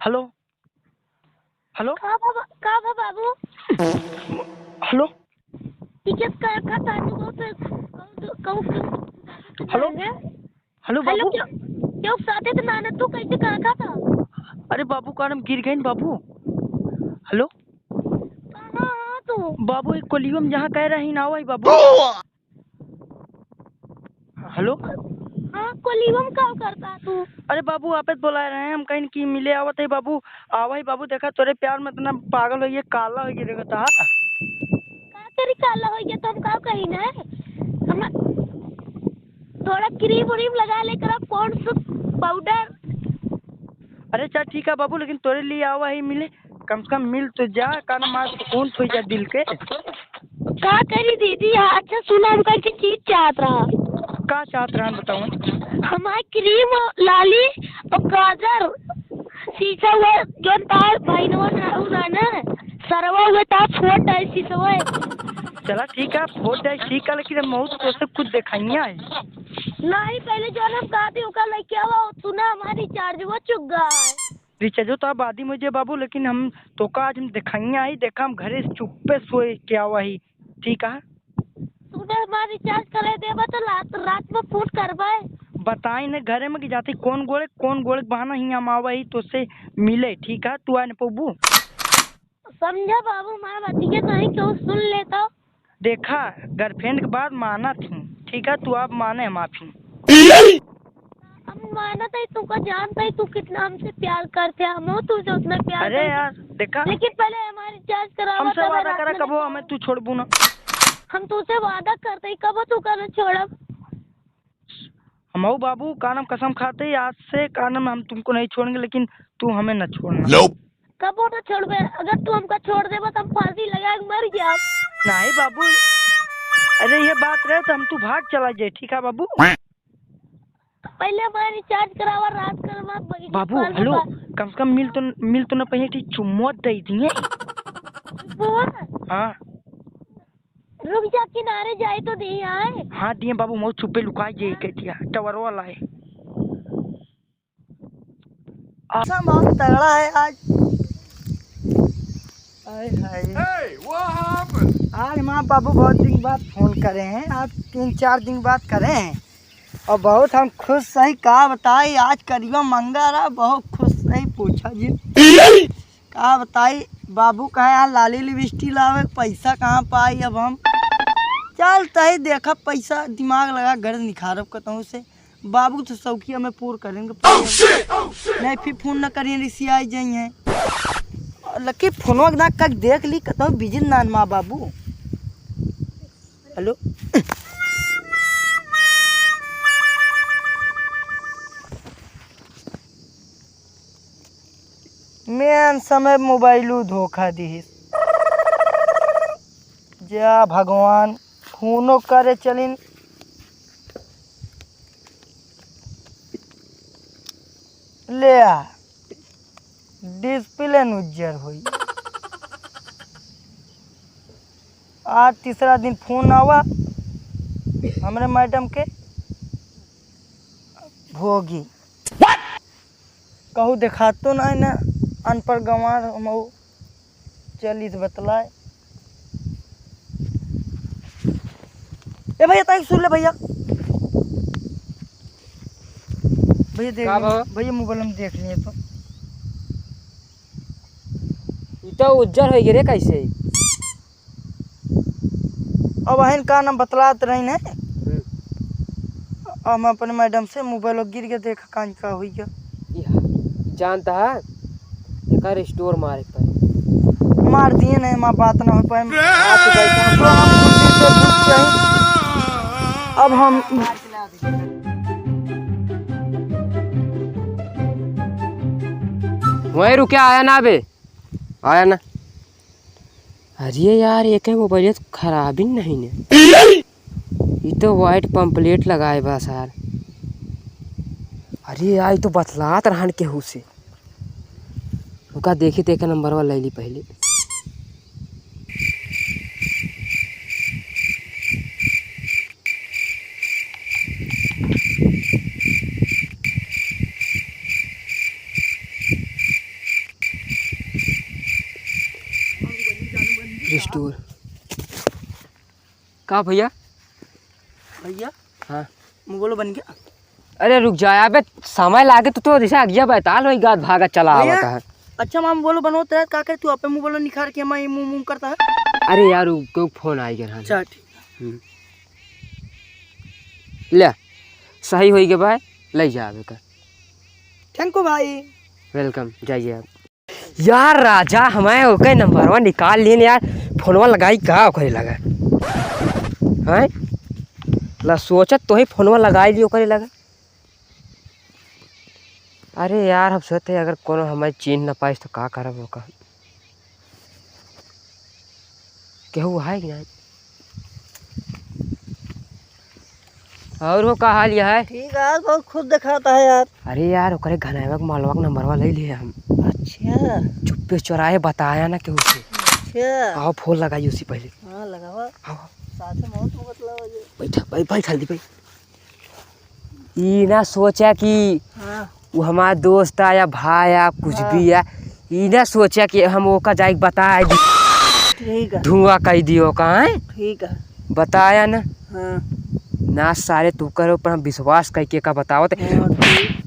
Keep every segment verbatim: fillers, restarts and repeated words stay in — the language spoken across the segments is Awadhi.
हेलो, हेलो। का बा, का बा बाबू? हेलो। ठीक है, का, का था तू? कौन से, कौन, कौन, कौन हेलो। हेलो हेलो, बाबू। क्यों, क्यों साथे तो नाना, तू कैसे कहाँ था? अरे बाबू, का नाम गिर गई न बाबू। हेलो। कहाँ है तू? बाबू, एक कोलियो में जहाँ कह रही ना, वही बाबू। हेलो। हाँ, कोलियो में का करता तू? अरे बाबू, आप ही बोला रहे हैं, हम कहीं कि मिले आवत है बाबू। आवा ही बाबू, देखा तोरे प्यार में इतना पागल हो गया, काला हो गया, देखा था। का करी, काला हो गया तो हम का कही ना? हम थोड़ा क्रीम व्रीम लगा लेकर, आप कौन सा पाउडर? अरे चल ठीक है बाबू, लेकिन तोरे लिए आवा ही मिले, कम से कम मिल तो जा, का ना मार सुकून तो जा दिल के। का करी दीदी? अच्छा सुना, हम कल की चीज चाहत रहा। का चाहत रहा बताओ? हमार क्रीम, लाली और काजर, शीशा हुआ, जोन तार बहिनवा ना, उ ना ना, सरवा हुआ तार फोट है शीशवा। चला ठीक है, फोट है ठीक है, लेकिन हम बहुत तो से कुछ दिखाइया है। नहीं, पहले जो हम कहते ओका लेके आवा, सुना हमार रिचार्ज वो चुक गया है। रिचार्जो तो आप आदि में जे बाबू, लेकिन हम तोका आज हम दिखाइया ही, देखा हम घरे से चुप्पे सोए के आवा ही, ठीक है? सुबह हमार रिचार्ज करे देबा तो रात, रात में फोन करबे। बताई न घरे में कि जाती कौन गोड़े, कौन गोड़े के बहाना ही हम आवा ही तो से मिले, ठीक है? तू आ न पबू। समझा बाबू, हमारा बतिया कहीं केहू सुन ले तो। देखा, गर्लफ्रेंड के बात माना थी, ठीक है? तू आप माने हम आप ही। हम मानत है, तुमको जानत है, तू कितना हमसे प्यार करते हैं, हम तुमसे उतना प्यार अरे करते हैं। यार, देखा, लेकिन पहले हमारी रिचार्ज करावा, हमसे तब वादा रात करा, में कबो देखा। हमें तू छोड़बू ना। हम तुमसे वादा करते हैं, कबो तू कहना छोड़ब। हमऊ बाबू, का नाम कसम खाते हैं, आज से का नाम हम तुमको नहीं छोड़ेंगे, लेकिन तू हमें न छोड़ना। Nope। कबो न छोड़बे, अगर तू हमका छोड़ देबा तो हम फांसी लगा के मर जाब। नहीं बाबू, अरे ये बात रहे तो हम तू भाग चला जाए, ठीक है बाबू? पहले हमारा रिचार्ज करावा, रात का हमारा बहिनी बाबू, कॉल हेलो, बता। कम से कम मिल तो, मिल तो न पइहे, ठीक चुम्मो दे दिए। वो? हाँ। रुक जा, किनारे जाए तो दे आए। हाँ, दिए बाबू, मौत छुपे लुकाई जाए, कह दिया, टावर वाला है। मौसम बहुत तगड़ा है आज। हाय, हाय। Hey, what happened? आज माँ बाबू बहुत दिन बाद फोन करे हैं, आज तीन चार दिन बाद करे हैं और बहुत हम खुश सही। का बताई, आज करियो मंगा रहा, बहुत खुश सही, पूछा जी। का बताई, बाबू कहे यहाँ लाली लिपस्टिक लावे, पैसा कहाँ पाई अब हम। चल तही देखब पैसा, दिमाग लगा घर निखारब कतहूँ से। बाबू तो शौकिया में पूर करेंगे। नहीं फिर फोन न करिए, रिसियाई जाइए। लकी फोनवा ना कक देख ली, कतहूँ बिजी नान माँ बाबू। हेलो। मेन समय मोबाइलू धोखा दिहिस। जा भगवान, फोनो करे चलिन। ले आ, डिस्प्ले न उज्जर होई। आज तीसरा दिन फोन आवा हमरे मैडम के, भोगी। कहू देखातो नाहीं ना, अनपढ़ गंवार हमहू। चल इस बतलाए। ए भैया, ताई सुन ले भैया। भैया देख का लिए, भा? भैया मोबाइल में देख लिए तो। ई तो उज्जर होइ गए रे, कैसे? अब अहन का नाम बतलात रही ने। हम्म। अब हम अपने मैडम से मोबाइल गिर गया, देखा कांच का हुई गया। ई हा, जानता है, एकर स्टोर मारे के पड़े। मार दिए नहीं, माँ बात ना हो पाए। हाथ बैठे हैं, तो हम उनसे पूछ के ही। अब हम वहीं रुके, आया ना बे, आया ना। अरे यार, एके मोबाइल तो खराब ही नहीं ने। ई तो वाइट पंपलेट लगाए बा सार। अरे यार, ई तो बतलात रहन केहू से। ओका देखी तो एक नंबरवा ले ली पहले। स्टोर। का भइया? भइया? हाँ। मोबाइलो बन गया? अरे रुक जा, अबे समय लागे तो, तो जैसे अगिया बैताल वही गात भागत चला भइया, आवत है। अच्छा माँ, मोबाइलो बनोत रहा, का करे तू आपे मोबाइलो निखार के हमारे मुँह मुँह करता है? अरे यार, उ कोई फोन आई गया। अच्छा, ठीक। हम्म। ले, सही होई गए भाई, ले जा आवे का। Thank you भाई। Welcome, जाइए आप। यार राजा, हमें ओके नंबरवा निकाल लीन यार, फोनवा लगाई का ओकरे लगे? हैं? ला सोचत तो ही फोनवा लगाई ली ओकरे लगे। अरे यार, हम सोचते अगर कोनो हमें चीन न पाइस तो का करब ओका? केहू है कि नहीं? और हो, का हाल है? ठीक है, बहुत खुश दिखाता है यार। अरे यार, ओकरे घनायवा के मालवा के नंबरवा ले लिए हम। अच्छा। चुप्पे चोराए बताया ना केहू से। अच्छा। आओ, फोन लगाई उसी पहले। हाँ, लगावा। आओ। साथ में बहुत मतलब है ये। बैठा, बैठ, बैठ, जल्दी बैठ। ई ना सोचा कि हाँ। वो हमार दोस्त आ या भाई आ, कुछ हाँ। भी आ, ई ना सोचा कि हम ओका जाइके बताए दी, ठीक है। धुआं कइ दियो का, हैं? ठीक है। बताया ना? हाँ। ना सारे, तू करो पर हम विश्वास कइके का बतावत। हाँ, ठीक।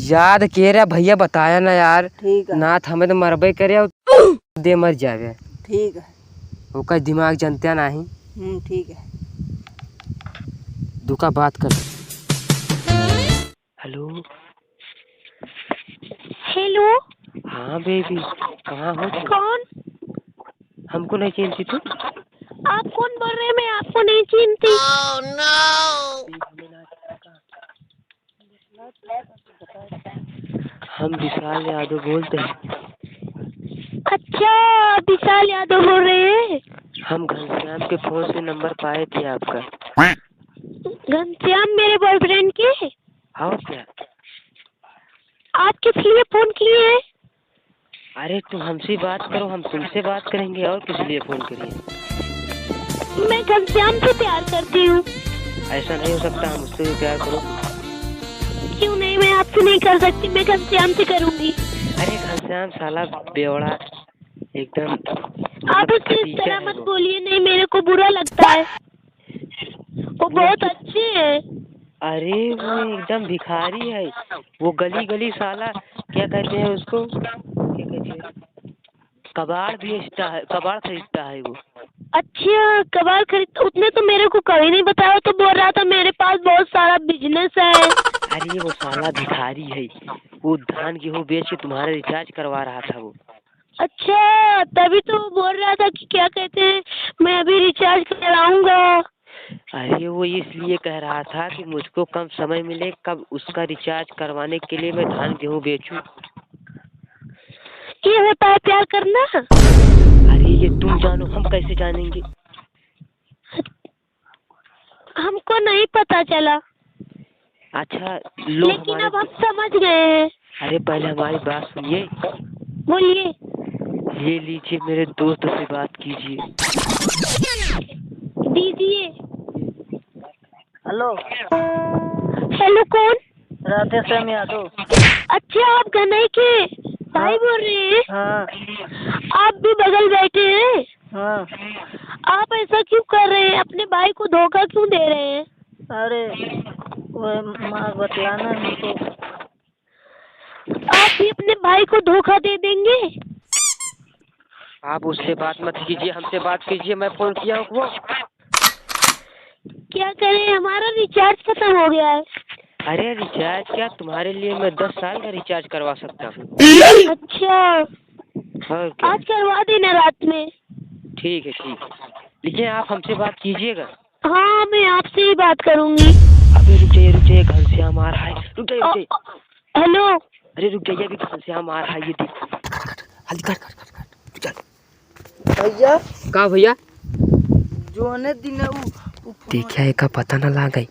याद के रे भइया, बताया ना यार। ठीक है। ना त हमें तो मरबे करे, दे मर जावे। ठीक है। ओकर दिमाग जनत्या नाही। हम्म, ठीक है। दुका बात कर। हेलो। हेलो। हाँ बेबी, कहाँ हो तुम? कौन? हमको नहीं चिन्हती तुम? आप कौन बोल रहे हैं? मैं आपको नहीं चिन्हती। हम विशाल यादव बोलते हैं। अच्छा, विशाल यादव बोल रहे हैं? हम घनश्याम के फोन से नंबर पाए थे आपका। घनश्याम मेरे बॉयफ्रेंड के? और क्या? आप किस लिए फोन किए हैं? अरे, तुम हमसे बात करो, हम तुमसे बात करेंगे, और किस लिए फोन करिए? मैं घनश्याम से प्यार करती हूँ। ऐसा नहीं हो सकता, हम उससे भी प्यार करो। क्यों नहीं, मैं आपसे नहीं कर सकती, मैं घनश्याम से करूँगी। अरे घनश्याम साला बेवड़ा, एकदम आप उससे इस तरह मत बोलिए, नहीं, मेरे को बुरा लगता है। वो बहुत अच्छे हैं। अरे वो एकदम भिखारी है, वो गली गली साला क्या कहते हैं उसको, क्या कहते हैं, कबाड़ बेचता है, कबाड़ खरीदता है वो। अच्छा, कबाड़ खरीद, उसने तो मेरे को कभी नहीं बताया, वो तो बोल रहा था मेरे पास बहुत सारा बिजनेस है। अरे वो साला भिखारी है, वो धान गेहूँ बेच के तुम्हारा रिचार्ज करवा रहा था वो। अच्छा, तभी तो वो बोल रहा था कि क्या कहते हैं, मैं अभी रिचार्ज कराऊंगा। अरे वो इसलिए कह रहा था कि मुझको कम समय मिले, कब उसका रिचार्ज करवाने के लिए मैं धान गेहूँ बेचूं। ये होता है प्यार करना? अरे ये तुम जानो, हम कैसे जानेंगे? हमको नहीं पता चला। अच्छा, लो लेकिन हमारे अब हम समझ गए हैं। अरे पहले हमारी बात सुनिए। बोलिए। ये लीजिए, मेरे दोस्त से बात कीजिए। दीजिए। हेलो। हेलो, कौन? राधेश्याम यादव। अच्छा, आप गनई के भाई हाँ। बोल रहे हैं? हाँ। आप भी बगल बैठे हैं? हाँ। आप ऐसा क्यों कर रहे हैं? अपने भाई को धोखा क्यों दे रहे हैं? अरे, वो माँ बतलाना हमको। आप भी अपने भाई को धोखा दे देंगे? आप उससे बात मत कीजिए, हमसे बात कीजिए, मैं फोन किया हूँ वो। क्या करें, हमारा रिचार्ज खत्म हो गया है। अरे रिचार्ज क्या, तुम्हारे लिए मैं दस साल का रिचार्ज करवा सकता हूँ। अच्छा। और क्या? आज करवा देना रात में। ठीक है, ठीक है, लेकिन आप हमसे बात कीजिएगा। हाँ, मैं आपसे ही बात करूंगी। अबे रुक जाइए, रुक जाइए, घनश्याम आ रहा है। रुक जाइए, रुक जाइए। अ, अ, हेलो। अरे रुक जाइए, अभी घनश्याम आ रहा है, ये देखो। हल्दी काट, काट, काट, काट, रुक जा। भैया। का भैया? जोने दिन उ, उ फोन देखिया, एका पता ना लागे,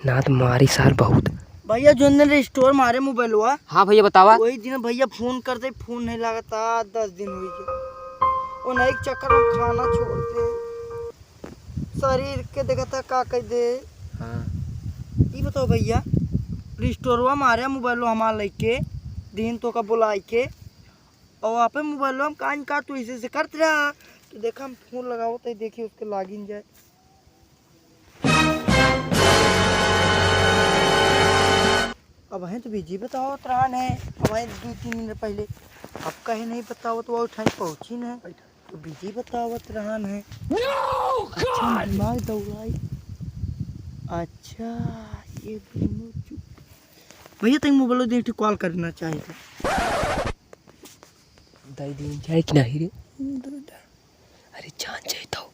ना त मारी सार बहुत। भैया, जोने दिन स्टोर मारे मोबाइलवा। हाँ भैया, बतावा। वही दिन भैया फोन करते, फोन नहीं लागता, दस दिन हुई गए। वो नहीं चक्कर में खाना छोड़ते। शरीर के देखा था का कह दे। हाँ। ई बताओ भैया, रिस्टोरवा मारे मोबाइलो हमार लइके, दिन तो का बुलाई के, और आपे मोबाइलो हम कान का तू इसे से करत रहा, तो देखा, हम फोन लगावत है, देखी उसके लागिन जाए। अबहीं तो बिजी बतावत रहन है, अबहीं दो तीन मिनट पहिले। अब काहे नहीं बतावत, वो उठाई पहुँची न, तो बिजी बतावत रहन है। अच्छा, दिमाग दौड़ाई। अच्छा, ये दोनों चुप। भैया, तनी मोबाइल दे, एक ठो कॉल करना चाहिए। दे दे, जाए कि नहीं रे? अरे, जान जाए तो।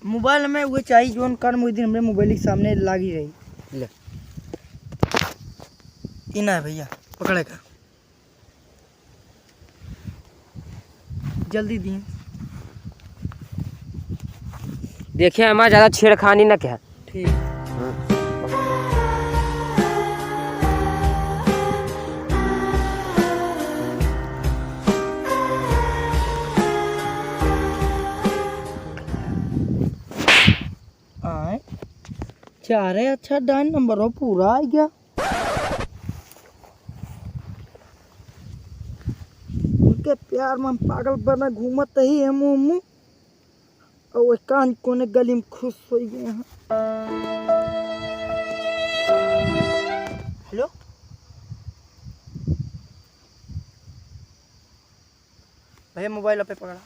मोबाइल में वो चाहिए, जोन कर्म वो दिन हमरे मोबाइल के सामने लागी रही। ले। ई ना है भैया, पकड़े का। जल्दी दी। देखिए, हमारा ज्यादा छेड़खानी ना क्या। ठीक। आए। चारे अच्छा डाइन नंबर हो, पूरा आ गया। उनके प्यार में हम पागल बना घूमत ही है मुँह मुँह। और वो कान कोने गली में खुश हो गए हैं। हेलो भैया, मोबाइल पे पकड़ा।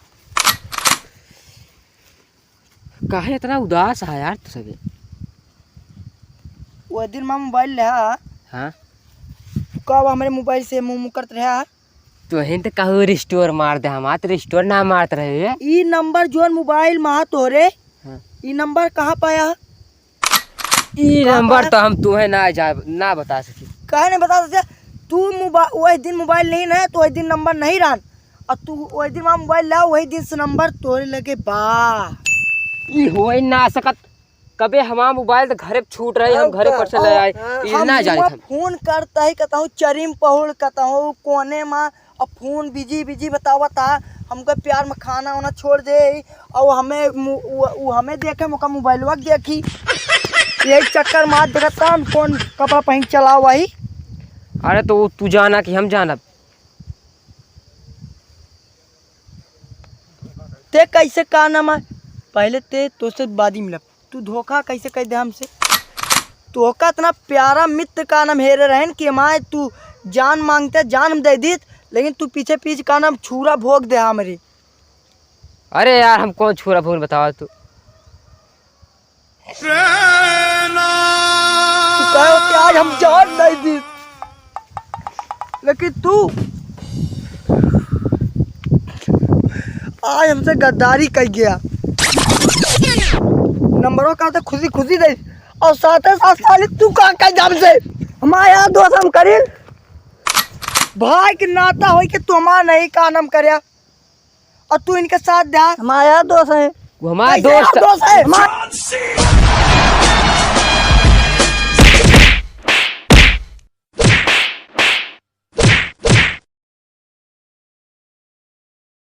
काहे इतना उदास है यार तू सभी? वो दिन माँ मोबाइल ले आ। हाँ। कब हमरे मोबाइल से मुँह मुँह करत रहा? तोहिन तो कहूँ रिस्टोर मार दे, हम तो रिस्टोर ना मारत रहे। ई नंबर जोन मोबाइल में तोरे, हाँ। ई नंबर कहाँ पाया? ई कहाँ नंबर पाया? तो हम तुम्हें ना जा, ना बता सकी। काहे नहीं बता सकते? तू मोबा-, वही दिन मोबाइल नहीं ना, तो वही दिन नंबर नहीं रहन। और तू वही दिन वहाँ मोबाइल लाओ, वही दिन से नंबर तोरे लगे बा। ई हो ही ना सकत। कबे हमार मोबाइल तो घरे पे छूट रही, हम और घरे का? पर से ले आए। हाँ। ई हम ना जाने हुआं हम। फोन करता ही, कहता हूँ चरिम पहुड़, कहता हूँ कोने मा, अब फोन बिजी बिजी बतावत था। हमको प्यार में खाना वाना छोड़ दे, और हमें मु-, उ, उ हमें देखे, मुका मोबाइलवा के देखी। यही चक्कर मार देखता हम कौन कपड़ा पहन चला वही। अरे तो तू जाना कि हम जानब? ते कैसे का नाम है? पहले ते तोसे बादी मिलब। तू धोखा कैसे कर दे हमसे? तोहका इतना प्यारा मित्र का नाम हेरे रहन कि हमारे तू जान मांगते जान हम दे दीत, लेकिन तू पीछे पीछे का नाम छुरा भोग दे हमरे। अरे यार, हम कौन छुरा भोग बतावा तू? तू कहे हो कि आज हम जान नहीं दी, लेकिन तू आज हमसे गद्दारी कर गया। नंबरों का तो खुशी खुशी दे, और साथे साथ साली तू का कर हमसे? हमारे यार दोस्त हम करीन, भाई के नाता होई के तू हमारा नहीं का नाम करया, और तू इनके साथ जा। हमारा यार दोस्त है। वो हमारा कैसे दोस्त यार दोस्त है? हमारा